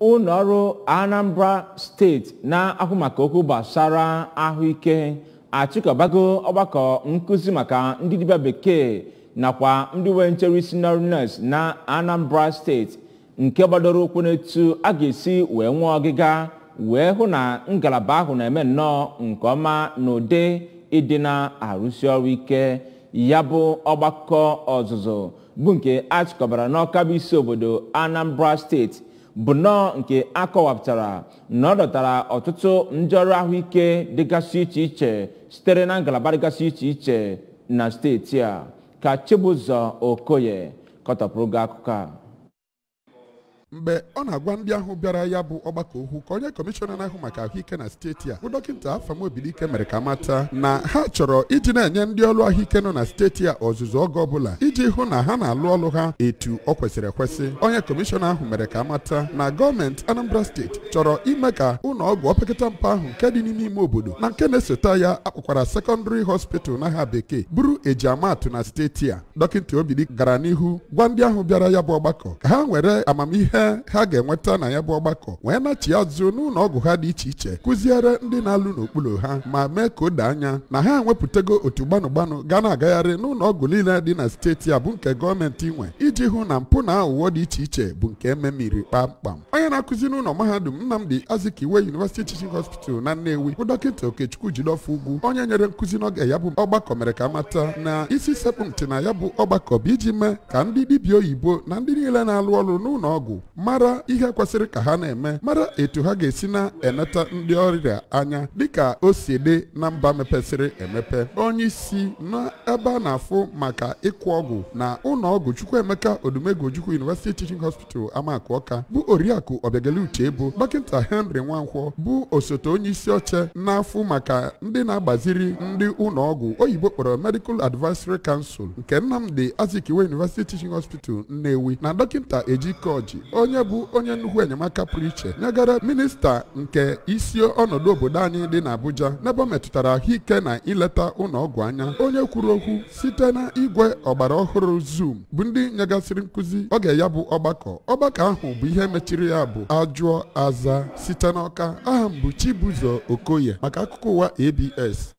Ụlọ ọrụ Anambra Steeti na-ahụ maka okwu gbasara ahụike achịkọbago ọgbakọ nkụzi maka ndị dibịa bekee nakwa ndị nwe nchere isi n'ọrụ nọọsụ na Anambra Steeti nke gbadoro ụkwụ n'etu a ga-esi wee nwee ọgịga wee hụ na ngalaba ahụ na-eme nnọọ nke ọma n'ụdị ịdị na-arụsi ọrụ ike. Ya bụ ọgbakọ ọzụzụ bụ nke achịkọbara n'Awka bụ isi obodo Anambra Steeti bụ nnọọ nke akọwapụtara na ọ dọtara ọtụtụ ndị ọrụ ahụike dịgasị iche iche sitere na ngalaba dịgasị iche iche na steeti a. Ka Chibụzọ Okoye kọtọpụrụ gị akụkọ a. Mgbe ọ na-agwa ndị ahụ bịara ya bụ ọgbakọ okwu, ka onye kọmishọna na-ahụ maka ahụike na steeti a bụ Dọkịta Afam Obilike mere ka mata na ha chọrọ iji na-enye ndị ọrụ ahụike nọ na steeti a ọzụzụ oge ọbụla iji hụ na ha na-alụ ọrụ ha etu ọ kwesịrị ekwesị. Onye kọmishọna ahụ mere ka amata na gọọmenti Anambra Steeti chọrọ ime ka ụlọ ọgwụ opekata mpe ahụ nke dị n'ime ime obodo na nke na-esota ya akpọkwara secondary hospital n'aha bekee bụrụ ejiamatụ na steeti a. Dọkịta Obili gara n'ihu gwa ndị ahụ bịara ya bụ ọgbakọ ka ha were amamihe ha ga-enweta na ya bụ ọgbakọ wee nachi azụ n'ụlọ ọgwụ ha dị iche iche, kụziere ndị na-alụ n'okpuru ha ma mee ka o doo anya na ha enwepụtago otu gbanụ ga na-agagharị n'ụlọ ọgwụ niile dị na steeti a bụ nke gọọmenti nwe iji hụ na mpụ na aghụghọ dị iche iche bụ nke ememiri kpamkpam. Onye na-akụzi n'ụlọ mahadum Nnamdi Azikiwe University Teaching Hospital na Nnewi bụ Dọkịta Okechukwu Jideofor Ugwu, onye nyere nkụzi n'oge ya bụ ọgbakọ, mere ka amata na isi sekpụ ntị na ya bụ ọgbakọ bụ iji mee ka ndị dibịa oyibo na ndị niile na-alụ ọrụ n'ụlọ ọgwụ mara ihe kwesịrị ka ha na-eme, mara etu ha ga-esi na-eneta ndị ọrịa anya dịka o si dị na mba mepesịrị emepe. Onye isi n'ebe a na-afụ maka ịkụ ọgwụ na ụlọ ọgwụ Chukwuemeka Odumegwu Ojukwu University Teaching Hospital Amaku Awka bụ Oriakụ Obiageli Uchebu, Dọkịta Henry Nwankwọ bụ osote onye isi oche na-afụ maka ndị na-agbaziri ndị ụlọ ọgwụ oyibo kpọrọ Medical Advisory Council nke Nnamdi Azikiwe University Teaching Hospital Nnewi, na Dọkịta Ejike Ọjị, onye bụ onye nnukwu enyemaka pụrụ iche nyegara minista nke isi ọnọdụ obodo anyị dị n'Abuja n'ebe ọ metụtara ahụike na ileta ụlọ ọgwụ anya, onye kwuru okwu site na igwe ọgbara ọhụrụ Zoom, bụ ndị nyegasịrị nkụzi oge ya bụ ọgbakọ. Ọgbakọ ahụ bụ ihe mechiri ya bụ ajụọ aza. Site n'Awka, aha m bụ Chibụzọ Okoye maka akụkọ ụwa ABS.